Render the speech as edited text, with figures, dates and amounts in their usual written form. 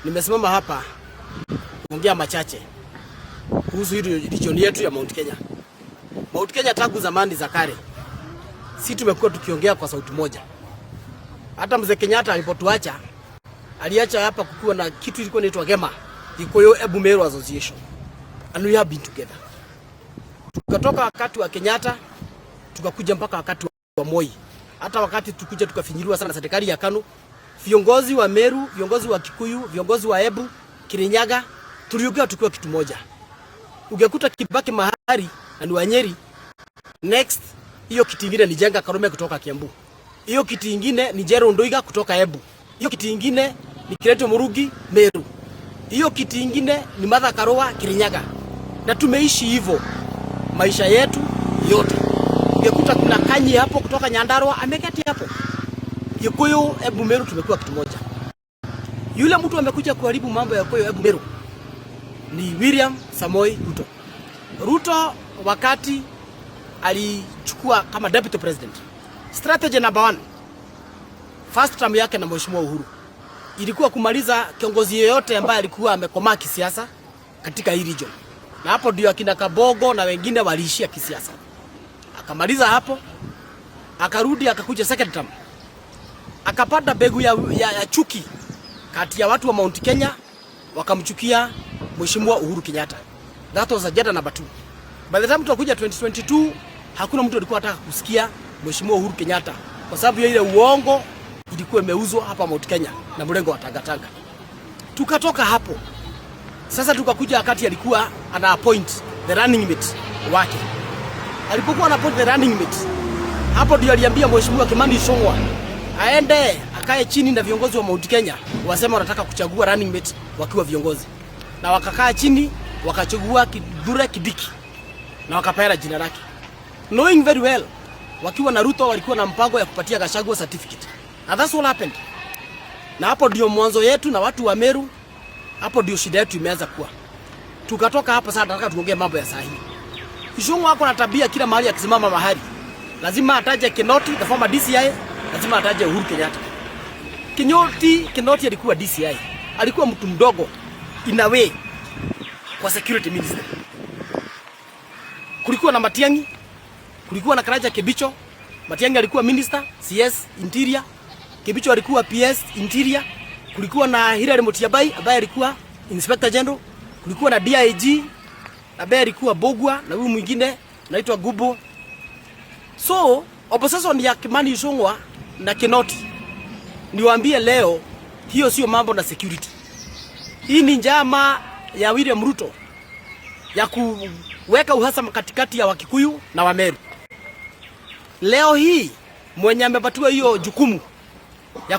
Nimesimama hapa kuongea machache kuhusu hii region yetu ya Mount Kenya. Mount Kenya tangu zamani za kale, si tumekuwa tukiongea kwa sauti moja. Hata mzee Kenyatta alipotuacha, aliacha hapa kukiwa na kitu ilikuwa inaitwa GEMA, Gikuyu Embu Meru Association. And we have been together. Tukatoka wakati wa Kenyatta, tukakuja mpaka wakati wa Moi. Hata wakati tukuja tukafinyiliwa sana na serikali ya KANU, viongozi wa Meru, viongozi wa Kikuyu, viongozi wa Embu, Kirinyaga, tuliongea tukiwa kitu moja. Ungekuta Kibaki mahali na ni wa Nyeri, next hiyo kiti ingine ni Njenga Karume kutoka Kiambu, hiyo kiti ingine ni Njeru Ndwiga kutoka Embu, hiyo kiti ingine ni Kiraitu Murungi Meru, hiyo kiti ingine ni Martha Karua Kirinyaga, na tumeishi hivyo maisha yetu yote. Ungekuta kuna Kanyi hapo kutoka Nyandarua ameketi hapo. Gikuyu, Embu, Meru tumekuwa kitu moja. Yule mtu amekuja kuharibu mambo ya Gikuyu, Embu, Meru ni William Samoei Ruto. Ruto wakati alichukua kama deputy president, strategy number one, first term yake na Mheshimiwa Uhuru ilikuwa kumaliza kiongozi yeyote ambaye alikuwa amekomaa kisiasa katika hii region, na hapo ndio akina Kabogo na wengine waliishia kisiasa. Akamaliza hapo, akarudi akakuja second term, akapanda mbegu ya chuki kati ya watu wa Mount Kenya, wakamchukia Mheshimiwa Uhuru Kenyatta. That was agenda number two. By the time tunakuja 2022, hakuna mtu alikuwa anataka kusikia Mheshimiwa Uhuru Kenyatta kwa sababu ya ile uongo ilikuwa imeuzwa hapa Mount Kenya na mrengo wa Tangatanga. Tukatoka hapo sasa, tukakuja wakati alikuwa ana appoint the running mate wake. Alipokuwa ana appoint the running mate, hapo ndio aliambia Mheshimiwa Kimani Ichung'wah aende akae chini na viongozi wa Mount Kenya, wasema wanataka kuchagua running mate wakiwa viongozi, na wakakaa chini wakachagua Kithure Kindiki na wakapeana jina lake, knowing very well wakiwa na Ruto walikuwa na mpango ya kupatia Gachagua certificate, and that's what happened. Na hapo ndio mwanzo yetu na watu wa Meru, hapo ndio shida yetu imeanza kuwa. Tukatoka hapo sasa, nataka tuongee mambo ya sahihi. Ichung'wah ako na tabia, kila mahali akisimama mahali lazima ataje Kinoti, the former DCI, lazima ataje Uhuru Kenyatta. Kinoti alikuwa DCI, alikuwa mtu mdogo in a way kwa security minister. Kulikuwa na Matiang'i, kulikuwa na Karanja Kibicho. Matiang'i alikuwa minister CS Interior, Kibicho alikuwa PS Interior. Kulikuwa na Hilary Mutyambai ambaye alikuwa Inspector General. Kulikuwa na DIG ambaye alikuwa Mbugua na huyu mwingine anaitwa Gubo. So opposition ya Kimani Ichung'wah na Kinoti, niwaambie leo, hiyo sio mambo na security. Hii ni njama ya William Ruto ya kuweka uhasama katikati ya Wakikuyu na Wameru. Leo hii mwenye amepatiwa hiyo jukumu ya